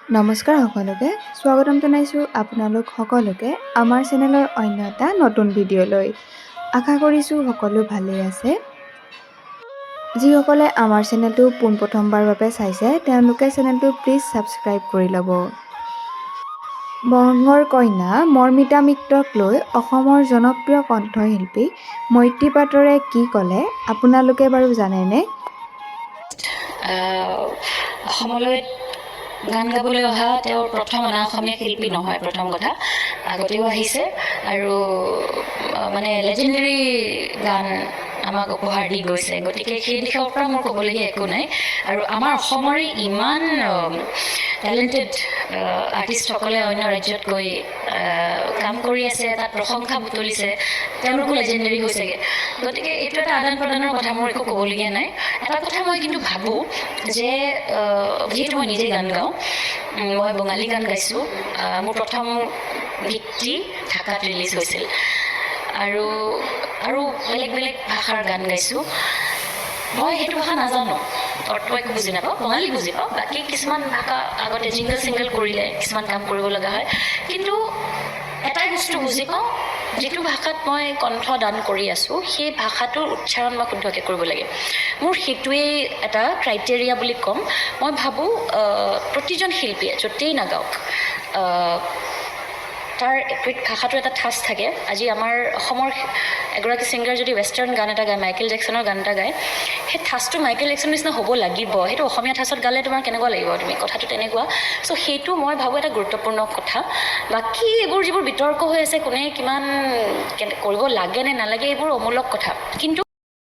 নমস্কাৰ সকলোকে, স্বাগতম জনাইছোঁ আপোনালোক সকলোকে আমাৰ চেনেলৰ অন্য এটা নতুন ভিডিঅ'লৈ। আশা কৰিছোঁ সকলো ভালেই আছে। যিসকলে আমাৰ চেনেলটো পোনপ্ৰথমবাৰ বাবে চাইছে, তেওঁলোকে চেনেলটো প্লিজ ছাবস্ক্ৰাইব কৰি ল'ব। বংগৰ কন্যা মৰ্মিতা মিত্ৰক লৈ অসমৰ জনপ্ৰিয় কণ্ঠশিল্পী মৈত্ৰী পাটৰে কি ক'লে, আপোনালোকে বাৰু জানেনে? অসমলৈ গান গাবলৈ অহা তেওঁৰ প্ৰথম অনা অসমীয়া শিল্পী নহয়। প্ৰথম কথা, আগতেও আহিছে আৰু মানে লেজেণ্ডেৰী গান আমাক উপহাৰ দি গৈছে। গতিকে সেই দিশৰ পৰা মোৰ ক'বলগীয়া একো নাই। আৰু আমাৰ অসমৰে ইমান টেলেণ্টেড আৰ্টিষ্টসকলে অন্য ৰাজ্যত গৈ কাম কৰি আছে, তাত প্ৰশংসা বুটলিছে, তেওঁলোকো লেজেণ্ডেৰী হৈছেগৈ। গতিকে এইটো এটা আদান প্ৰদানৰ কথা, মোৰ একো ক'বলগীয়া নাই। এটা কথা মই কিন্তু ভাবোঁ যে যিহেতু মই নিজে গান গাওঁ, মই বঙালী গান গাইছোঁ। মোৰ প্ৰথম গীতটি ঢাকাত ৰিলিজ হৈছিল আৰু আৰু বেলেগ বেলেগ ভাষাৰ গান গাইছোঁ। মই সেইটো ভাষা নাজানো, অৰ্থ একো বুজি নাপাওঁ। বঙালী বুজি পাওঁ, বাকী কিছুমান ভাষা আগতে জিংগল চিংগল কৰিলে কিছুমান কাম কৰিব লগা হয়। কিন্তু এটাই বস্তু বুজি পাওঁ, যিটো ভাষাত মই কণ্ঠ দান কৰি আছোঁ, সেই ভাষাটোৰ উচ্চাৰণ মই শুদ্ধকৈ কৰিব লাগে। মোৰ সেইটোৱেই এটা ক্ৰাইটেৰিয়া বুলি ক'ম। মই ভাবোঁ প্ৰতিজন শিল্পীয়ে য'তেই নাগাওক, তাৰ ভাষাটোৰ এটা ঠাঁচ থাকে। আজি আমাৰ অসমৰ এগৰাকী ছিংগাৰ যদি ৱেষ্টাৰ্ণ গান এটা গায়, মাইকেল জেকচনৰ গান এটা গায়, সেই ঠাঁচটো মাইকেল জেকচনৰ নিচিনা হ'ব লাগিব। সেইটো অসমীয়া ঠাঁচত গালে তোমাৰ কেনেকুৱা লাগিব? তুমি কথাটো তেনেকুৱা। চ' সেইটো মই ভাবোঁ এটা গুৰুত্বপূৰ্ণ কথা। বাকী এইবোৰ যিবোৰ বিতৰ্ক হৈ আছে, কোনে কিমান কেনে কৰিব লাগে নে নালাগে, এইবোৰ অমূলক কথা। কিন্তু